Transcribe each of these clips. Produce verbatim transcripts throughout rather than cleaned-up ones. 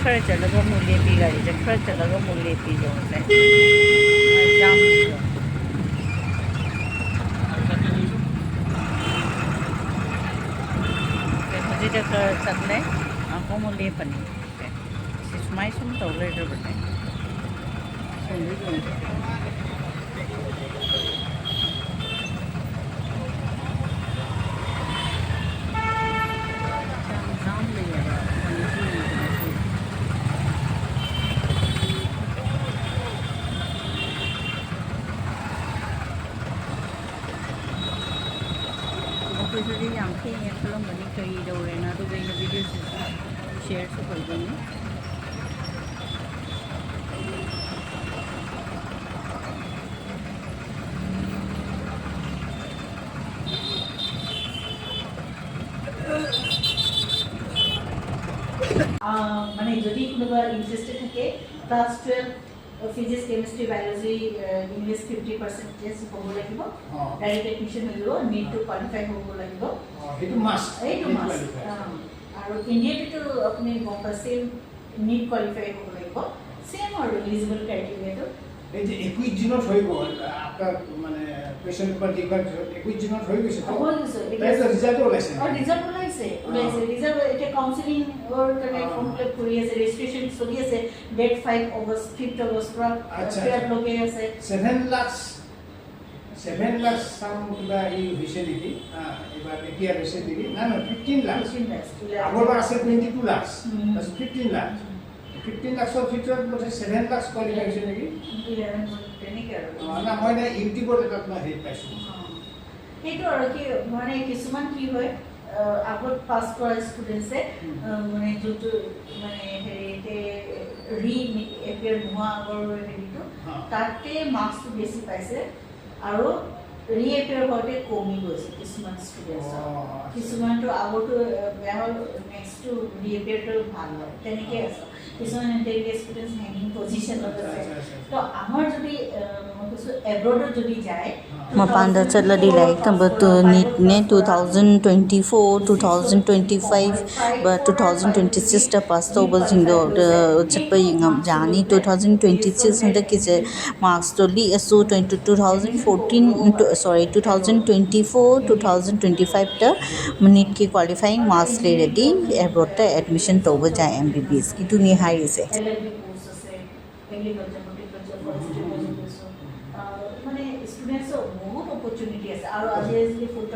ꯈꯔ ꯆꯠꯂꯒ ꯑꯃꯨꯛ ꯂꯦꯞꯄꯤ ꯒꯥꯔꯤꯁꯦ, ꯈꯔ ꯆꯠꯂꯒ ꯑꯃꯨꯛ ꯂꯦꯞꯄꯤ ꯇꯧꯕꯁꯦ꯫ ꯍꯧꯖꯤꯛꯇ ꯈꯔ ꯆꯠꯂꯦ, ꯑꯃꯨꯛ ꯑꯃꯨꯛ ꯂꯦꯞꯄꯅꯤ꯫ ꯁꯤ ꯁꯨꯃꯥꯏ ꯁꯨꯝ ꯇꯧ ꯂꯩꯔꯕꯅꯦ꯫ ꯑꯩꯈꯣꯏꯁꯨꯗꯤ ꯌꯥꯝ ꯊꯦꯡꯉꯦ ꯈꯜꯂꯝꯕꯅꯤ, ꯀꯔꯤ ꯇꯧꯔꯦꯅ, ꯑꯗꯨꯒ ꯑꯩꯅ ꯚꯤꯗꯤꯑꯣꯁꯤꯁꯨ ꯁꯤꯌꯔꯁꯨ ꯇꯧꯗꯣꯏꯅꯤ꯫ মানে যদি কোনোবা ইণ্টাৰেষ্টেড থাকে, class twelve physics, chemistry, biology, English fifty percentage হ'ব লাগিব। ডাইৰেক্ট এডমিশ্যন হৈ যাব, নীটটো কোৱালিফাই হ'ব লাগিব। সেইটো মাষ্ট। এইটো মাষ্ট। আৰু ইণ্ডিয়াটোতো আপুনি গম পাইছে, নীট কোৱালিফাই হ'ব লাগিব। ছেম আৰু এলিজিবল ক্ৰাইটেৰিয়াটো। এই যে একৈশ জুনত হৈ গ'ল, আপোনাৰ মানে কুৱেশ্যন পেপাৰ লিক হোৱাৰ পিছত একৈশ জুনত হৈ গৈছে তো? হৈ গৈছে। এতিয়া তাইতো ৰিজাল্টো ওলাইছে? অ, ৰিজাল্ট ওলাইছে, অ। ওলাইছে। ৰিজাল্ট এতিয়া কাউন্সেলিঙৰ কাৰণে অ। ফৰ্ম ফিল আপ কৰি আছে, ৰেজিষ্ট্ৰেশ্যন চলি আছে। Date five August, fifth August পৰা আচ্ছা, টুৱেলভ আচ্ছা। লৈকে আছে। ছেভেন লাখ, ছেভেন লাখ চাম কিবা ই হৈছে নেকি? হা, এইবাৰ এ পি আৰ হৈছে নেকি? নাই, নাই, ফিফটিন লাখ। ফিফটিন লাখ। আগৰবাৰ আছে টুৱেণ্টি টু লাখ, উম। তাৰপিছত ফিফটিন লাখ। উম। ফিফটিন লাখৰ ভিতৰত বোধহয় ছেভেন লাখ কোৱালিফাই হৈছে নেকি? ইলেভেন, তেনেকে আৰু। অ, না, মই নাই, ইউটিউবত এটাত মই হেৰি পাইছোঁ। অ। সেইটো আৰু কি, মানে কিছুমান কি হয়, আহ, আগত পাছ কৰা ষ্টুডেণ্টছে, উম। আহ, মানে যোনটো মানে হেৰিতে ৰি এপিয়াৰ নোহোৱা আগৰ হেৰিটো, হা। তাতে মাৰ্কছটো বেছি পাইছে। আৰু ৰিএপিয়াৰ হওঁতে কমি গৈছে কিছুমান ষ্টুডেণ্টছৰ। কিছুমানতো আগতো বেয়া হ'ল, নেক্সটটো ৰিএপিয়াৰটো ভাল হয়, তেনেকৈ আছে। কিছুমান এণ্টেৰিয়াৰ ষ্টুডেণ্টছ হেংগিং পজিশ্যনত আছে। তো আমাৰ যদি মই কৈছোঁ এব্ৰডত যদি যায়, ꯃꯄꯥꯟꯗ ꯆꯠꯂꯗꯤ ꯂꯥꯏꯔꯤꯛ ꯇꯝꯕ ꯅꯤꯠꯅꯦ two thousand twenty four, two thousand twenty five ꯕ ꯇꯨ ꯊꯥꯎꯖꯟ ꯇ꯭ꯋꯦꯟꯇꯤ ꯁꯤꯛꯁꯇ ꯄꯥꯁ ꯇꯧꯕꯁꯤꯡꯗꯣ ꯆꯠꯄ ꯌꯥꯅꯤ꯫ ꯇꯨ ꯊꯥꯎꯖꯟ ꯇ꯭ꯋꯦꯟꯇꯤ ꯁꯤꯛꯁ ꯍꯟꯗꯛꯀꯤꯁꯦ ꯃꯥꯔꯛꯁꯇꯣ ꯂꯤꯛꯑꯁꯨ twenty two thousand fourteen sorry two thousand twenty four two thousand twenty ꯐꯥꯏꯚꯇ ꯅꯤꯠꯀꯤ ꯀ꯭ꯋꯥꯂꯤꯐꯥꯏꯌꯤꯡ ꯃꯥꯔꯛꯁ ꯂꯩꯔꯗꯤ ꯑꯦꯕ꯭ꯔꯣꯗꯇ ꯑꯦꯗꯃꯤꯁꯟ ꯇꯧꯕ ꯌꯥꯏ ꯑꯦꯝ ꯕꯤ ꯕꯤ ꯑꯦꯁꯀꯤꯗꯨꯅꯤ ꯍꯥꯏꯔꯤꯁꯦ꯫ ꯑꯦꯜ ꯑꯦꯜ ꯕꯤ ꯀꯣꯔꯁ আছে, এগ্ৰিকালচাৰ, হৰ্টিকালচাৰ, ফৰেষ্ট্ৰি, এডুকেশ্যন, মানে ষ্টুডেণ্টছৰ বহুত অপৰচুনিটি আছে। আৰু আজি আজিকালি ফুড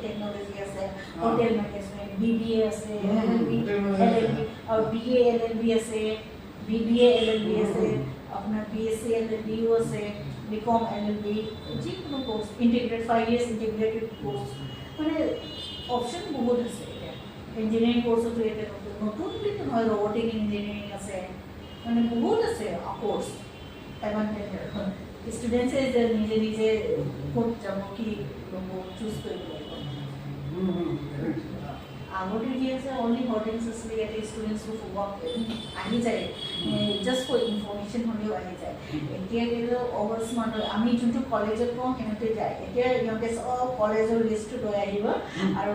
টেকনলজি আছে, hotel management, B B A আছে, এল এল বি, এল এল বি, আৰু B A L L B আছে, B B A L L B আছে, আপোনাৰ বি এছ চি এল এল বিও আছে, বি কম এল এল বি, যিকোনো course, integrated five years integrated course, মানে option বহুত আছে এতিয়া। ইঞ্জিনিয়াৰিং কৰ্চতো এতিয়া নতুন নতুন বুলি নহয়, ৰবটিক ইঞ্জিনিয়াৰিং আছে, মানে বহুত আছে কৰ্চ। এডভান্টেজ আৰু ষ্টুডেণ্টছে যে নিজে নিজে ক'ত যাব, কি ল'ব, চুজ কৰিব লাগিব। আগতে কি আছে, অনলি হৰ্ডিংছ আছিলে, ইয়াতে ষ্টুডেণ্টছটো ৱৰ্ক আহি যায়, জাষ্ট ফৰ ইনফৰ্মেশ্যন হ'লেও আহি যায়। এতিয়া কিন্তু অভাৰ স্মাৰ্ট হয়, আমি যোনটো কলেজত কওঁ সিহঁতে যায়। এতিয়া সিহঁতে চব কলেজৰ লিষ্টটো লৈ আহিব আৰু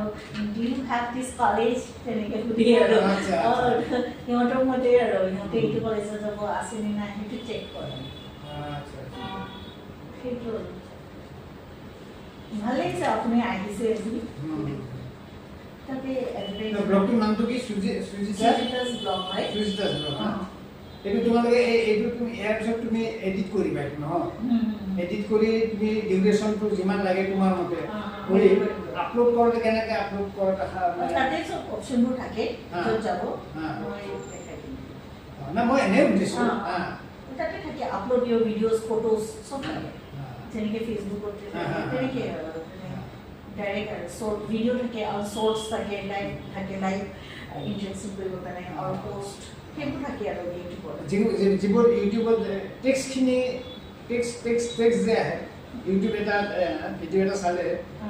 ডু ইউ হেভ দিছ কলেজ তেনেকৈ সুধিয়ে আৰু। আচ্ছা, আচ্ছা। সিহঁতৰ মতে আৰু সিহঁতে এইটো কলেজত যাব আছে নে নাই সেইটো চেক কৰে। আচ্ছা, আচ্ছা। সেইটো আৰু। ভালেই যে আপুনি আহিছে আজি। হুম। তাতে না, ব্লগটোৰ নামটো কি? সুজি সুজিতা সুজিতাছ ব্লগ হয়। সুজিতাছ ব্লগ ন? অ'। এইটো তোমালোকে এই এইটো তুমি ইয়াৰ পিছত তুমি এডিট কৰিবা এইটো নহয়? হুম, হুম, হুম। এডিট কৰি তুমি ডিউৰেশ্যনটো যিমান লাগে তোমাৰ মতে অ', অ', কৰি কৰিব পাৰিবা। আপলোড কৰোঁতে কেনেকে আপলোড কৰোঁতে হা, আৰু মানে তাতে চব অপশ্যনবোৰ থাকে, হা। য'ত যাব হা। মই দেখাই দিম। না, মই এনেই সুধিছোঁ। অ', হা। তাতে থাকে আপলোড ইয়ৰ ভিডিঅ'জ, ফটোজ চব থাকে। হা। যেনেকে ফেচবুকত হা, হা, হা। তেনেকে আৰু মানে ডাইৰেক্ট আৰু শ্বৰ্ট ভিডিঅ' থাকে আৰু শ্বৰ্টছ থাকে, লাইভ থাকে, লাইভ ইণ্টাৰেকশ্যন কৰিব কাৰণে আৰু পষ্ট সেইবোৰ থাকে আৰু ইউটিউবত। যিবোৰ যি- যিবোৰ ইউটিউবত টেক্সটখিনি টেক্সট টেক্সট টেক্সট যে আহে YouTube এটা ভিডিঅ' এটা চালে অ,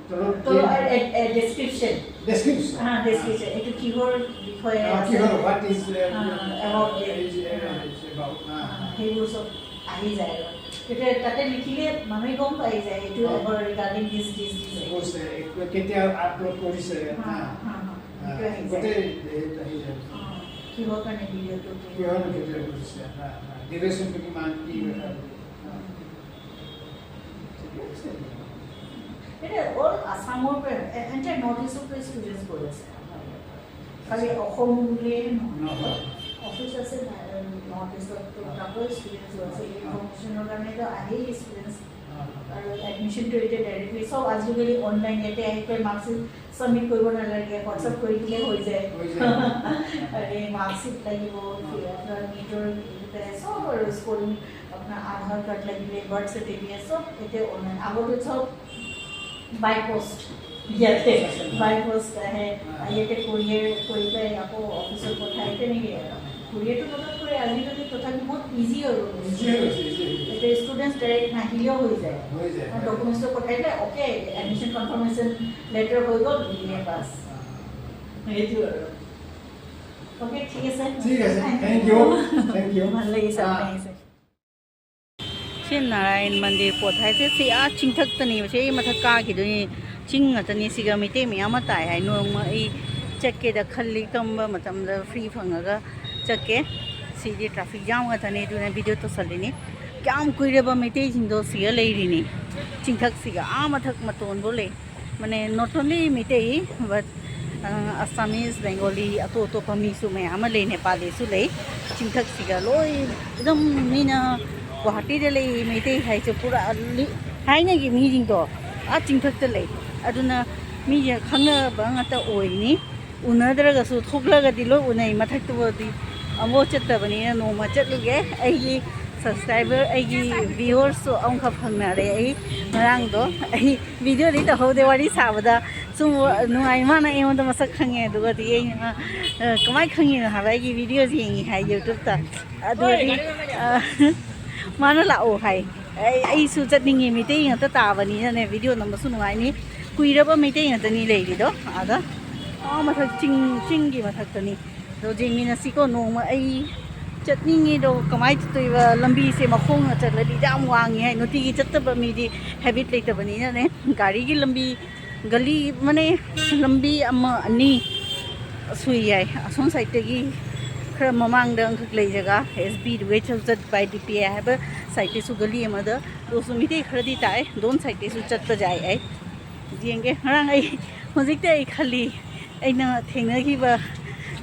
তলত তলৰ ডেছক্ৰিপশ্যন। ডেছক্ৰিপশ্যন হা, ডেছক্ৰিপশ্যন। এইটো কিহৰ বিষয়ে কি আছে? হয়, what is Ha, about that. about সেইবোৰ চব আহি যায় আৰু। তেতিয়া তাতে লিখিলে মানুহে গম পাই যায় এইটো অ। এবাৰ ৰিগাৰ্ডিং দিছ দিছ দিছ। কেতিয়া আপলোড কৰিছে? হা, হা, হা। এইটো আহি যায়। গোটেই হেৰিত আহি যায়। অ, কিহৰ কাৰণে ভিডিঅ'টো কি? কিহৰ ভিডিঅ' কৰিছে? ডিউৰেশ্যনটো কিমান, কি কথা? এতিয়া অল আছামৰ পৰা এণ্টায়াৰ নৰ্থ ইষ্টৰ পৰা ষ্টুডেণ্টছ গৈ আছে। খালি অসম বুলিয়েই নহয়। নহয়। অফিচ আছে নৰ্থ ইষ্টত, তাতো ষ্টুডেণ্টছ গৈ আছে। এই প্ৰমোশ্যনৰ কাৰণেতো আহেই ষ্টুডেণ্টছ। আৰু এডমিশ্যনটো এতিয়া ডাইৰেক্টলি চব আজিকালি অনলাইন, ইয়াতে আহি পেলাই মাৰ্কশ্বিট ছাবমিট কৰিব নালাগে, হোৱাটছএপ কৰি দিলে হৈ যায়। হৈ যায়। আৰে মাৰ্কশ্বিট লাগিব, আপোনাৰ নিটৰ চব আৰু স্কুল, আপোনাৰ আধাৰ কাৰ্ড লাগিলে, বাৰ্থ চাৰ্টিফিকেট চব এতিয়া অনলাইন। আগতে চব বাই পোষ্ট, ইয়াতে বাই পোষ্ট আহে, ইয়াতে কোৰিয়াৰ কৰি পেলাই আকৌ অফিচত পঠায়, তেনেকৈ আৰু। কোৰিয়াৰটো মনত পৰে আজিকালি, তথাপি বহুত ইজি হৈ গ'ল। ইজি হৈ গৈছে, ইজি হৈ গৈছে। এতিয়া ষ্টুডেণ্টছ ডাইৰেক্ট নাহিলেও হৈ যায়। হৈ যায়। ডকুমেণ্টছটো পঠাই দিলে, অ'কে, এডমিশ্যন কনফাৰ্মেশ্যন লেটাৰ হৈ গ'ল, দিলে বাছ। সেইটো আৰু। অ'কে, ঠিক আছে। ঠিক আছে, থেংক ইউ, থেংক ইউ। ভাল লাগিছে, ভাল লাগিছে। ꯁꯤ ꯅꯥꯔꯥꯌꯟ ꯃꯟꯗꯤꯔ ꯄꯣꯠ ꯍꯥꯏꯁꯦ ꯁꯤ ꯑꯥ ꯆꯤꯡꯊꯛꯇꯅꯦꯕ, ꯁꯤ ꯑꯩ ꯃꯊꯛ ꯀꯥꯈꯤꯗꯣꯏꯅꯤ꯫ ꯆꯤꯡ ꯉꯥꯛꯇꯅꯤ ꯁꯤꯒ, ꯃꯩꯇꯩ ꯃꯌꯥꯝ ꯑꯃ ꯇꯥꯏ ꯍꯥꯏ꯫ ꯅꯣꯡꯃ ꯑꯩ ꯆꯠꯀꯦꯗ ꯈꯜꯂꯤ, ꯀꯔꯝꯕ ꯃꯇꯝꯗ ꯐ꯭ꯔꯤ ꯐꯪꯉꯒ ꯆꯠꯀꯦ꯫ ꯁꯤꯗꯤ ꯇ꯭ꯔꯥꯐꯤꯛ ꯖꯥꯝ ꯉꯥꯛꯇꯅꯤ, ꯑꯗꯨꯅ ꯚꯤꯗꯤꯑꯣ ꯇꯧꯁꯜꯂꯤꯅꯤ꯫ ꯀꯌꯥꯝ ꯀꯨꯏꯔꯕ ꯃꯩꯇꯩꯁꯤꯡꯗꯣ ꯁꯤꯒ ꯂꯩꯔꯤꯅꯤ, ꯆꯤꯡꯊꯛꯁꯤꯒ ꯑꯥ ꯃꯊꯛ ꯃꯇꯣꯟꯐꯥꯎ ꯂꯩ꯫ ꯃꯅꯦ, not only ꯃꯩꯇꯩ, but ꯑꯁꯥꯃꯤꯁ, ꯕꯦꯡꯒꯣꯂꯤ, ꯑꯇꯣꯞ ꯑꯇꯣꯞꯄ ꯃꯤꯁꯨ ꯃꯌꯥꯝ ꯑꯃ ꯂꯩ, ꯅꯦꯄꯥꯂꯤꯁꯨ ꯂꯩ꯫ ꯆꯤꯡꯊꯛꯁꯤꯒ ꯂꯣꯏ ꯑꯗꯨꯝ ꯃꯤꯅ ꯒꯨꯋꯥꯍꯥꯇꯤꯗ ꯂꯩ ꯃꯩꯇꯩ ꯍꯥꯏꯁꯦ ꯄꯨꯔꯥ ꯂꯤ-, ꯊꯥꯏꯅꯒꯤ ꯃꯤꯁꯤꯡꯗꯣ ꯑꯥ ꯆꯤꯡꯊꯛꯇ ꯂꯩ꯫ ꯑꯗꯨꯅ ꯃꯤꯁꯦ ꯈꯪꯅꯕ ꯉꯥꯛꯇ ꯑꯣꯏꯅꯤ꯫ ꯎꯅꯗ꯭ꯔꯒꯁꯨ ꯊꯣꯛꯂꯒꯗꯤ ꯂꯣꯏ ꯎꯅꯩ꯫ ꯃꯊꯛꯇꯨꯕꯨꯗꯤ ꯑꯃꯨꯛ ꯆꯠꯇꯕꯅꯤꯅ ꯅꯣꯡꯃ ꯆꯠꯂꯨꯒꯦ꯫ ꯑꯩꯒꯤ ꯁꯕꯁꯀ꯭ꯔꯥꯏꯕꯔ, ꯑꯩꯒꯤ ꯚꯤꯌꯨꯋꯔꯁꯁꯨ ꯑꯃꯈꯛ ꯐꯪꯅꯔꯦ꯫ ꯑꯩ ꯉꯔꯥꯡꯗꯣ ꯑꯩ ꯚꯤꯗꯤꯑꯣꯗꯤ ꯇꯧꯍꯧꯗꯦ, ꯋꯥꯔꯤ ꯁꯥꯕꯗ ꯁꯨꯝ ꯅꯨꯡꯉꯥꯏ꯫ ꯃꯥꯅ ꯑꯩꯉꯣꯟꯗ ꯃꯁꯛ ꯈꯪꯉꯦ, ꯑꯗꯨꯒꯗꯤ ꯑꯩꯅ, "ꯑ, ꯀꯃꯥꯏꯅ ꯈꯪꯉꯤꯅꯣ?" ꯍꯥꯏꯕ, "ꯑꯩꯒꯤ ꯚꯤꯗꯤꯑꯣꯁꯦ ꯌꯦꯡꯉꯤ" ꯍꯥꯏ ꯌꯨꯇ꯭ꯌꯨꯕꯇ꯫ ꯑꯗꯨꯒꯗꯤ, ꯑ, ꯃꯥꯅ "ꯂꯥꯛꯑꯣ" ꯍꯥꯏ꯫ ꯑꯩ ꯑꯩꯁꯨ ꯆꯠꯅꯤꯡꯉꯤ꯫ ꯃꯩꯇꯩ ꯉꯥꯛꯇ ꯇꯥꯕꯅꯤꯅꯅꯦ, ꯚꯤꯗꯤꯑꯣ ꯅꯝꯕꯁꯨ ꯅꯨꯡꯉꯥꯏꯅꯤ꯫ ꯀꯨꯏꯔꯕ ꯃꯩꯇꯩ ꯉꯥꯛꯇꯅꯤ ꯂꯩꯔꯤꯗꯣ ꯑꯥꯗ, ꯑꯥ ꯃꯊꯛ ꯆꯤꯡ ꯆꯤꯡꯒꯤ ꯃꯊꯛꯇꯅꯤ꯫ ꯑꯗꯣ ꯌꯦꯡꯃꯤꯟꯅꯁꯤꯀꯣ ꯅꯣꯡꯃ꯫ ꯑꯩ ꯆꯠꯅꯤꯡꯉꯤꯗꯣ ꯀꯃꯥꯏꯅ ꯆꯠꯇꯣꯏꯕ? ꯂꯝꯕꯤꯁꯦ ꯃꯈꯣꯡꯅ ꯆꯠꯂꯗꯤ ꯌꯥꯝ ꯋꯥꯡꯉꯤ ꯍꯥꯏ꯫ ꯅꯨꯡꯇꯤꯒꯤ ꯆꯠꯇꯕ ꯃꯤꯗꯤ, ꯍꯦꯕꯤꯠ ꯂꯩꯇꯕꯅꯤꯅꯅꯦ꯫ ꯒꯥꯔꯤꯒꯤ ꯂꯝꯕꯤ, ꯒꯂꯤ ꯑꯃꯅꯦ, ꯂꯝꯕꯤ ꯑꯃ ꯑꯅꯤ ꯁꯨꯏ ꯌꯥꯏ꯫ ꯑꯁꯣꯝ ꯁꯥꯏꯠꯇꯒꯤ ꯈꯔ ꯃꯃꯥꯡꯗ ꯑꯃꯈꯛ ꯂꯩ ꯖꯒꯥ, ꯑꯦꯁ ꯕꯤ ꯋꯦꯠ ꯆꯠꯄ ꯍꯥꯏꯗꯤ ꯄꯤ ꯑꯥꯏ ꯍꯥꯏꯕ ꯁꯥꯏꯠꯇꯁꯨ ꯒꯂꯤ ꯑꯃꯗ꯫ ꯑꯗꯨꯁꯨ ꯃꯤꯇꯩ ꯈꯔꯗꯤ ꯇꯥꯏ꯫ ꯗꯣꯟ ꯁꯥꯏꯠꯇꯁꯨ ꯆꯠꯄ ꯌꯥꯏ꯫ ꯑꯩ ꯌꯦꯡꯒꯦ꯫ ꯉꯔꯥꯡ ꯑꯩ ꯍꯧꯖꯤꯛꯇ ꯑꯩ ꯈꯜꯂꯤ, ꯑꯩꯅ ꯊꯦꯡꯅꯈꯤꯕ,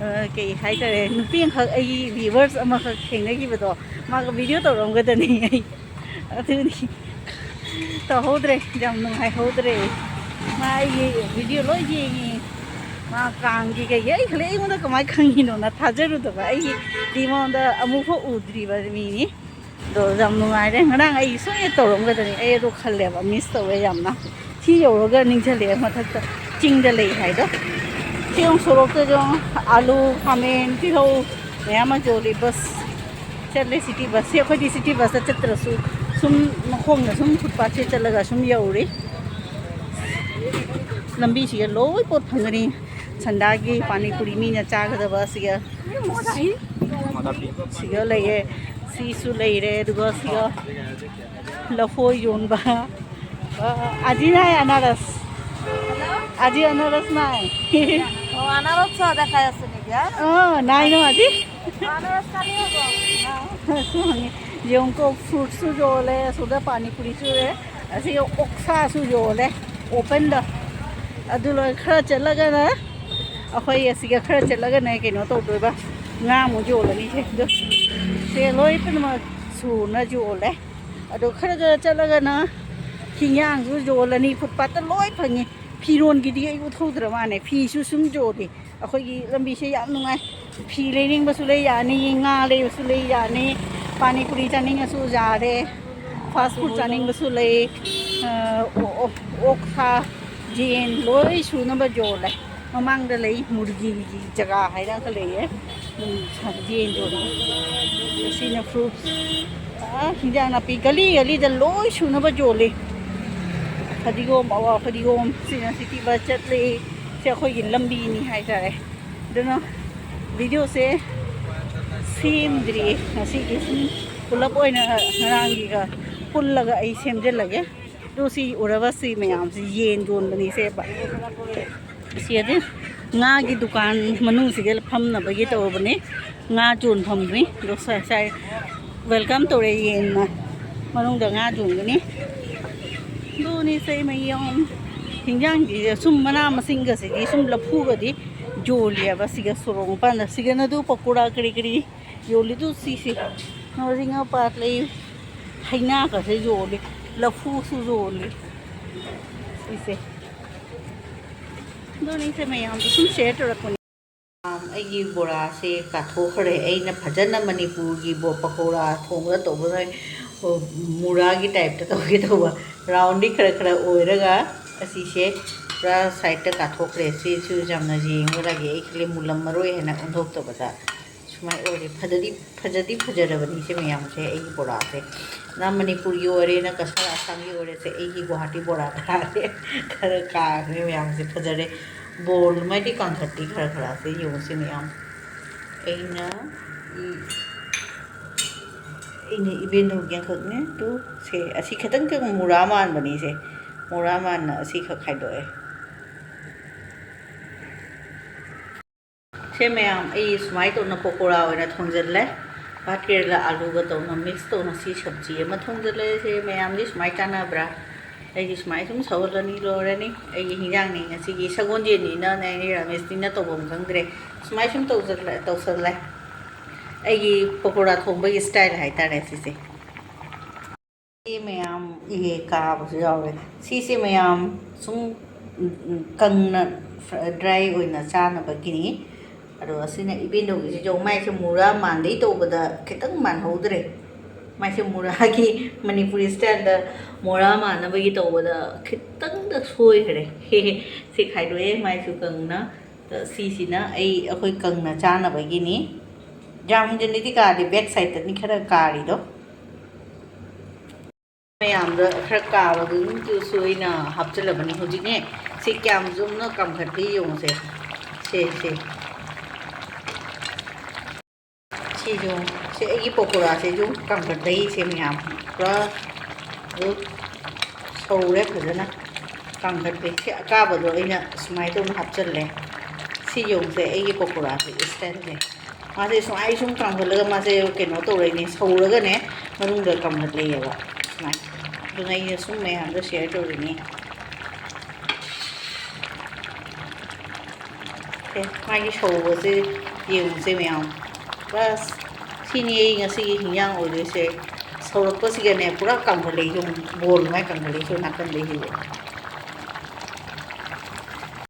ꯑ, ꯀꯩ ꯍꯥꯏꯇꯥꯔꯦ, ꯅꯨꯄꯤ ꯑꯃꯈꯛ, ꯑꯩꯒꯤ ꯚꯤꯌꯨꯋꯔꯁ ꯑꯃꯈꯛ ꯊꯦꯡꯅꯈꯤꯕꯗꯣ, ꯃꯥꯒ ꯚꯤꯗꯤꯑꯣ ꯇꯧꯔꯝꯒꯗꯅꯤ꯫ ꯑꯩ ꯑꯗꯨꯅꯤ ꯇꯧꯍꯧꯗ꯭ꯔꯦ, ꯌꯥꯝ ꯅꯨꯡꯉꯥꯏꯍꯧꯗ꯭ꯔꯦ꯫ ꯃꯥ ꯑꯩꯒꯤ ꯚꯤꯗꯤꯑꯣ ꯂꯣꯏ ꯌꯦꯡꯉꯤ꯫ ꯃꯥ ꯀꯥꯡꯒꯤ ꯀꯩꯒꯤ ꯑꯩ ꯈꯜꯂꯦ, ꯑꯩꯉꯣꯟꯗ ꯀꯃꯥꯏꯅ ꯈꯪꯉꯤꯅꯣꯅ ꯊꯥꯖꯔꯨꯗꯕ꯫ ꯑꯩꯒꯤꯗꯤ ꯃꯉꯣꯟꯗ ꯑꯃꯨꯛꯐꯥꯎ ꯎꯗ꯭ꯔꯤꯕ ꯃꯤꯅꯤ꯫ ꯑꯗꯣ ꯌꯥꯝ ꯅꯨꯡꯉꯥꯏꯔꯦ꯫ ꯉꯔꯥꯡ ꯑꯩ ꯁꯣꯏꯅ ꯇꯧꯔꯝꯒꯗꯅꯤ, ꯑꯩ ꯑꯗꯣ ꯈꯜꯂꯦꯕ, ꯃꯤꯁ ꯇꯧꯋꯦ ꯌꯥꯝꯅ꯫ ꯁꯤ ꯌꯧꯔꯒ ꯅꯤꯡꯁꯤꯡꯂꯛꯑꯦ ꯃꯊꯛꯇ ꯆꯤꯡꯗ ꯂꯩ ꯍꯥꯏꯗꯣ꯫ ꯁꯤ ꯌꯦꯡꯉꯨ, ꯁꯣꯔꯣꯛꯇꯁꯨ ꯌꯦꯡꯉꯨ, ꯑꯥꯂꯨ, ꯈꯥꯃꯦꯟ, ꯇꯤꯜꯍꯧ ꯃꯌꯥꯝ ꯑꯃ ꯌꯣꯜꯂꯤ꯫ ꯕꯁ ꯆꯠꯂꯦ, ꯁꯤꯇꯤ ꯕꯁ꯫ ꯁꯤ ꯑꯩꯈꯣꯏꯗꯤ ꯁꯤꯇꯤ ꯕꯁꯇ ꯆꯠꯇ꯭ꯔꯁꯨ ꯁꯨꯝ ꯃꯈꯣꯡꯅ ꯁꯨꯝ ꯐꯨꯠꯄꯥꯠꯁꯦ ꯆꯠꯂꯒ ꯁꯨꯝ ꯌꯧꯔꯤ꯫ ꯂꯝꯕꯤꯁꯤꯒ ꯂꯣꯏ ꯄꯣꯠ ꯐꯪꯒꯅꯤ꯫ ꯁꯟꯗꯥꯒꯤ ꯄꯥꯅꯤꯄꯨꯔꯤ ꯃꯤꯅ ꯆꯥꯒꯗꯕ ꯑꯁꯤꯒ, ꯁꯤꯒ ꯂꯩꯌꯦ꯫ ꯁꯤꯁꯨ ꯂꯩꯔꯦ꯫ ꯑꯗꯨꯒ ꯁꯤꯒ ꯂꯐꯣꯏ ꯌꯣꯟꯕ꯫ ꯑ, আজি নাই আনাৰস। আজি আনাৰস নাই। অ, আনাৰস চোৱা দেখাই আছে নেকি, হা? অ, নাই ন আজি? আনাৰস কালি হ'ব। ꯑ, ꯁꯨ ꯍꯪꯉꯤ꯫ ꯌꯦꯡꯉꯨꯀꯣ, ꯐ꯭ꯔꯨꯠꯁꯨ ꯌꯣꯜꯂꯦ, ꯑꯁꯣꯝꯗ ꯄꯥꯅꯤꯄꯨꯔꯤꯁꯨ ꯌꯣꯜꯂꯦ, ꯑꯁꯤꯒ ꯑꯣꯛꯁꯥꯁꯨ ꯌꯣꯜꯂꯦ, ꯑꯣꯄꯟꯗ꯫ ꯑꯗꯨ ꯂꯣꯏ ꯈꯔ ꯆꯠꯂꯒꯅ, ꯑꯩꯈꯣꯏ ꯑꯁꯤꯒ ꯈꯔ ꯆꯠꯂꯒꯅ ꯀꯩꯅꯣ ꯇꯧꯗꯣꯏꯕ, ꯉꯥ ꯑꯃꯨꯛ ꯌꯣꯜꯂꯅꯤ ꯁꯦ꯫ ꯑꯗꯨ ꯁꯦ ꯂꯣꯏ ꯄꯨꯝꯅꯃꯛ ꯁꯨꯅ ꯌꯣꯜꯂꯦ꯫ ꯑꯗꯣ ꯈꯔ ꯈꯔ ꯆꯠꯂꯒꯅ ꯍꯤꯟꯖꯥꯡꯁꯨ ꯌꯣꯜꯂꯅꯤ, ꯐꯨꯠꯄꯥꯠꯇ ꯂꯣꯏ ꯐꯪꯉꯤ꯫ ꯐꯤꯔꯣꯟꯒꯤꯗꯤ ꯑꯩ ꯎꯠꯍꯧꯗ꯭ꯔ ꯃꯥꯅꯦ, ꯐꯤꯁꯨ ꯁꯨꯝ ꯌꯣꯜꯂꯤ꯫ ꯑꯩꯈꯣꯏꯒꯤ ꯂꯝꯕꯤꯁꯦ ꯌꯥꯝ ꯅꯨꯡꯉꯥꯏ꯫ ꯐꯤ ꯂꯩꯅꯤꯡꯕꯁꯨ ꯂꯩ ꯌꯥꯅꯤ, ꯉꯥ ꯂꯩꯕꯁꯨ ꯂꯩ ꯌꯥꯅꯤ, ꯄꯥꯅꯤꯄꯨꯔꯤ ꯆꯥꯅꯤꯡꯉꯁꯨ ꯌꯥꯔꯦ, ꯐꯥꯁ ꯐꯨꯗ ꯆꯥꯅꯤꯡꯕꯁꯨ ꯂꯩ꯫ ꯑ, ꯑꯣ-, ꯑꯣ-, ꯑꯣꯛꯁꯥ, ꯌꯦꯟ ꯂꯣꯏ ꯁꯨꯅꯕ ꯌꯣꯜꯂꯦ꯫ ꯃꯃꯥꯡꯗ ꯂꯩ ꯃꯨꯔꯒꯤꯒꯤ ꯖꯒꯥ ꯍꯥꯏꯅꯒ ꯂꯩꯌꯦ꯫ ꯎꯝ, ꯌꯦꯟ ꯌꯣꯜꯂꯤ꯫ ꯁꯤꯅ ꯐ꯭ꯔꯨꯠꯁ꯫ ꯑꯥ, ꯍꯤꯟꯖꯥꯡ ꯅꯥꯄꯤ ꯒꯂꯤ ꯒꯂꯤꯗ ꯂꯣꯏ ꯁꯨꯅꯕ ꯌꯣꯜꯂꯤ꯫ ꯐꯗꯤꯒꯣꯝ, ꯑꯋꯥ ꯐꯗꯤꯒꯣꯝ, ꯁꯤꯅ ꯁꯤꯇꯤ ꯕꯁ ꯆꯠꯂꯤ꯫ ꯁꯤ ꯑꯩꯈꯣꯏꯒꯤ ꯂꯝꯕꯤꯅꯤ ꯍꯥꯏꯇꯥꯔꯦ꯫ ꯑꯗꯨꯅ ꯚꯤꯗꯤꯑꯣꯁꯦ ꯁꯦꯝꯗ꯭ꯔꯤ ꯉꯁꯤꯒꯤ, ꯁꯨꯝ ꯄꯨꯂꯞ ꯑꯣꯏꯅ ꯉꯔꯥꯡꯒꯤꯒ ꯄꯨꯜꯂꯒ ꯑꯩ ꯁꯦꯝꯖꯤꯜꯂꯒꯦ꯫ ꯑꯗꯨ ꯁꯤ ꯎꯔꯕ ꯁꯤ ꯃꯌꯥꯝꯁꯤ ꯌꯦꯟ ꯌꯣꯟꯕꯅꯤ ꯁꯦꯕ꯫ ꯁꯤ ꯑꯗꯨ ꯉꯥꯒꯤ ꯗꯨꯀꯥꯟ ꯃꯅꯨꯡꯁꯤꯗ ꯐꯝꯅꯕꯒꯤ ꯇꯧꯔꯕꯅꯤ꯫ ꯉꯥ ꯌꯣꯟꯐꯝꯅꯤ꯫ ꯑꯗꯣ ꯁ-, ꯁꯥꯏ welcome ꯇꯧꯔꯦ ꯌꯦꯟꯅ꯫ ꯃꯅꯨꯡꯗ ꯉꯥ ꯌꯣꯟꯒꯅꯤ꯫ ꯑꯗꯨꯅꯤ ꯁꯦ ꯃꯌꯥꯝ ꯍꯤꯟꯖꯥꯡꯁꯤꯗ ꯁꯨꯝ ꯃꯅꯥ ꯃꯁꯤꯡꯒꯁꯤꯗꯤ ꯁꯨꯝ ꯂꯐꯨꯒꯗꯤ ꯌꯣꯜꯂꯦꯕ꯫ ꯁꯤꯒ ꯁꯣꯔꯣꯛ ꯃꯄꯥꯟꯗ ꯁꯤꯒꯅ ꯑꯗꯨ ꯄꯀꯣꯔꯥ ꯀꯔꯤ ꯀꯔꯤ ꯌꯣꯜꯂꯤꯗꯨ ꯁꯤꯁꯦ꯫ ꯉꯥꯔꯤꯉꯥ ꯄꯥꯠ ꯂꯩ, ꯍꯩꯅꯥꯒꯁꯦ ꯌꯣꯜꯂꯤ, ꯂꯐꯨꯁꯨ ꯌꯣꯜꯂꯤ꯫ ꯁꯤꯁꯦ꯫ ꯑꯗꯨꯅꯤ ꯁꯦ ꯃꯌꯥꯝꯗ ꯁꯨꯝ share ꯇꯧꯔꯛꯄꯅꯤ꯫ ꯑꯩꯒꯤ ꯕꯣꯔꯥꯁꯦ ꯀꯥꯊꯣꯛꯈ꯭ꯔꯦ꯫ ꯑꯩꯅ ꯐꯖꯅ ꯃꯅꯤꯄꯨꯔꯒꯤ ꯕꯣ-, ꯄꯀꯧꯔꯥ ꯊꯣꯡꯕꯗ ꯇꯧꯕꯗ ꯃꯨꯔꯥꯒꯤ type ꯇ ꯇꯧꯒꯦ ꯇꯧꯕ꯫ Round ꯗꯤ ꯈꯔ ꯈꯔ ꯑꯣꯏꯔꯒ ꯑꯁꯤꯁꯦ ꯄꯨꯔꯥ side ꯇ ꯀꯥꯊꯣꯛꯈ꯭ꯔꯦ꯫ ꯁꯤꯁꯨ ꯌꯥꯝꯅ ꯌꯦꯡꯕꯗꯒꯤ ꯑꯩ ꯈꯜꯂꯦ ꯃꯨꯜꯂꯝꯃꯔꯣꯏ ꯍꯥꯏꯅ ꯑꯣꯟꯊꯣꯛꯇꯕꯗ꯫ ꯁꯨꯃꯥꯏꯅ ꯑꯣꯏꯔꯦ꯫ ꯐꯖꯗꯤ, ꯐꯖꯗꯤ ꯐꯖꯔꯕꯅꯤꯁꯦ ꯃꯌꯥꯝꯁꯦ꯫ ꯑꯩꯒꯤ ꯕꯣꯔꯥꯁꯦ ꯅ ꯃꯅꯤꯄꯨꯔꯒꯤ ꯑꯣꯏꯔꯦ, ꯅ ꯀꯁꯥꯔ ꯑꯁꯥꯝꯒꯤ ꯑꯣꯏꯔꯦꯁꯦ, ꯑꯩꯒꯤ ꯒꯨꯋꯥꯍꯥꯇꯤ ꯕꯣꯔꯥ ꯇꯥꯔꯦ꯫ ꯈꯔ ꯀꯥꯈ꯭ꯔꯦ ꯃꯌꯥꯝꯁꯦ꯫ ꯐꯖꯔꯦ꯫ ꯕꯣꯜ ꯃꯩꯗꯤ ꯀꯥꯡꯈꯠꯄꯤ ꯈꯔ ꯈꯔꯁꯦ ꯌꯦꯡꯉꯨꯁꯦ ꯃꯌꯥꯝ꯫ ꯑꯩꯅ ꯏ-, ꯑꯩꯅ ꯏꯕꯦꯟꯗꯧꯒꯤ ꯑꯃꯈꯛꯅꯦ꯫ ꯇꯨ, ꯁꯦ, ꯑꯁꯤ ꯈꯤꯇꯪ ꯈꯤꯇꯪ ꯃꯨꯔꯥ ꯃꯥꯟꯕꯅꯤꯁꯦ꯫ ꯃꯨꯔꯥ ꯃꯥꯟꯅ ꯑꯁꯤꯈꯛ ꯈꯥꯏꯗꯣꯛꯑꯦ꯫ ꯁꯦ ꯃꯌꯥꯝ, ꯑꯩ ꯁꯨꯃꯥꯏꯅ ꯇꯧꯅ ꯄꯀꯣꯔꯥ ꯑꯣꯏꯅ ꯊꯣꯡꯖꯤꯜꯂꯦ꯫ ꯄꯥꯠ ꯀꯦꯔꯦꯂꯥ ꯑꯂꯨꯒ ꯇꯧꯅ mix ꯇꯧꯅ ꯁꯤ ꯁꯕꯖꯤ ꯑꯃ ꯊꯣꯡꯖꯤꯜꯂꯦ꯫ ꯁꯦ ꯃꯌꯥꯝꯗꯤ ꯁꯨꯃꯥꯏꯅ ꯆꯥꯟꯅꯕ꯭ꯔꯥ? ꯑꯩꯗꯤ ꯁꯨꯃꯥꯏꯅ ꯁꯨꯝ ꯁꯧꯍꯜꯂꯅꯤ, ꯂꯣꯏꯔꯅꯤ꯫ ꯑꯩꯒꯤ ꯍꯤꯟꯖꯥꯡꯅꯤ ꯉꯁꯤꯒꯤ, ꯁꯒꯣꯜꯁꯦꯟꯅꯤꯅ ꯅꯦ ꯔꯥꯃꯦꯁꯅꯤꯅ ꯇꯧꯐꯝ ꯈꯪꯗ꯭ꯔꯦ꯫ ꯁꯨꯃꯥꯏꯅ ꯁꯨꯝ ꯇꯧꯖꯜꯂ-, ꯇꯧꯁꯜꯂꯦ꯫ ꯑꯩꯒꯤ ꯄꯀꯣꯔꯥ ꯊꯣꯡꯕꯒꯤ style ꯍꯥꯏꯇꯥꯔꯦ ꯁꯤꯁꯦ꯫ ꯁꯤ ꯃꯌꯥꯝ ꯏꯍꯦ ꯀꯥꯕꯁꯨ ꯌꯥꯎꯔꯦ꯫ ꯁꯤꯁꯦ ꯃꯌꯥꯝ ꯁꯨꯝ, ꯎꯝ, ꯎꯝ, ꯀꯪꯅ fr-, dry ꯑꯣꯏꯅ ꯆꯥꯅꯕꯒꯤꯅꯤ꯫ ꯑꯗꯣ ꯑꯁꯤꯅ ꯏꯕꯦꯟꯗꯧꯒꯤꯁꯤꯁꯨ ꯃꯥꯏꯁꯦ ꯃꯨꯔꯥ ꯃꯥꯟꯗꯩ ꯇꯧꯕꯗ ꯈꯤꯇꯪ ꯃꯥꯟꯍꯧꯗ꯭ꯔꯦ꯫ ꯃꯥꯏꯁꯦ ꯃꯨꯔꯥꯒꯤ ꯃꯅꯤꯄꯨꯔꯤ style ꯗ ꯃꯨꯔꯥ ꯃꯥꯟꯅꯕꯒꯤ ꯇꯧꯕꯗ ꯈꯤꯇꯪꯗ ꯁꯣꯏꯈ꯭ꯔꯦ꯫ ꯁꯤ ꯈꯥꯏꯗꯣꯛꯑꯦ ꯃꯥꯏꯁꯨ ꯀꯪꯅ꯫ ꯑꯗꯣ ꯁꯤꯁꯤꯅ ꯑꯩ, ꯑꯩꯈꯣꯏ ꯀꯪꯅ ꯆꯥꯅꯕꯒꯤꯅꯤ꯫ ꯌꯥꯝ ꯍꯦꯟꯖꯤꯟꯅꯗꯤ ꯀꯥꯗꯦ, back side ꯇꯅꯤ ꯈꯔ ꯀꯥꯔꯤꯗꯣ꯫ ꯃꯌꯥꯝꯗ ꯈꯔ ꯀꯥꯕꯗꯨ ꯑꯗꯨꯝ ꯇꯨꯁꯨ ꯑꯩꯅ ꯍꯥꯞꯆꯤꯜꯂꯕꯅꯤ꯫ ꯍꯧꯖꯤꯛꯅꯦ, ꯁꯤ ꯀꯌꯥꯝ ꯆꯨꯝꯅ ꯀꯥꯝꯈꯠꯄꯤ ꯌꯦꯡꯉꯨꯁꯦ꯫ ꯁꯦ, ꯁꯦ꯫ ꯁꯤꯁꯨ, ꯁꯤ ꯑꯩꯒꯤ ꯄꯀꯣꯔꯥꯁꯤꯁꯨ ꯀꯥꯝꯈꯠꯄꯩ ꯁꯦ ꯃꯌꯥꯝ꯫ ꯄꯨꯔꯥ ꯑꯗꯨ ꯁꯧꯔꯦ ꯐꯖꯅ꯫ ꯀꯥꯝꯈꯠꯄꯩ ꯁꯤ ꯑꯀꯥꯕꯗꯣ ꯑꯩꯅ ꯁꯨꯃꯥꯏꯅ ꯇꯧꯅ ꯍꯥꯞꯆꯜꯂꯦ꯫ ꯁꯤ ꯌꯦꯡꯉꯨꯁꯦ, ꯑꯩꯒꯤ ꯄꯀꯣꯔꯥꯁꯦ ꯏꯁꯇꯥꯏꯜꯁꯦ꯫ ꯃꯥꯁꯦ ꯁꯨꯃꯥꯏꯅ ꯁꯨꯝ ꯀꯥꯝꯈꯠꯂꯒ ꯃꯥꯁꯦ ꯀꯩꯅꯣ ꯇꯧꯔꯛꯏꯅꯦ, ꯁꯧꯔꯒꯅꯦ ꯃꯅꯨꯡꯗ ꯀꯥꯝꯈꯠꯂꯛꯑꯦꯕ꯫ ꯁꯨꯃꯥꯏꯅ꯫ ꯑꯗꯨꯅ ꯑꯩꯅ ꯁꯨꯝ ꯃꯌꯥꯝꯗ ꯁꯤꯌꯔ ꯇꯧꯔꯤꯅꯤ꯫ ꯑꯦ, ꯃꯥꯒꯤ ꯁꯧꯕꯁꯦ ꯌꯦꯡꯉꯨꯁꯦ ꯃꯌꯥꯝ꯫ ꯕꯁ, ꯁꯤꯅꯤ ꯑꯩ ꯉꯁꯤꯒꯤ ꯍꯤꯟꯖꯥꯡ ꯑꯣꯏꯗꯣꯏꯁꯦ꯫ ꯁꯧꯔꯛꯄꯁꯤꯒꯅꯦ ꯄꯨꯔꯥ ꯀꯪꯈꯠꯂꯛꯏ, ꯌꯦꯡꯉꯨ, ꯕꯣꯜ ꯃꯥꯏ ꯀꯪꯈꯠꯂꯛꯏꯁꯦ ꯅꯥꯀꯟꯗꯩꯁꯤꯁꯨ꯫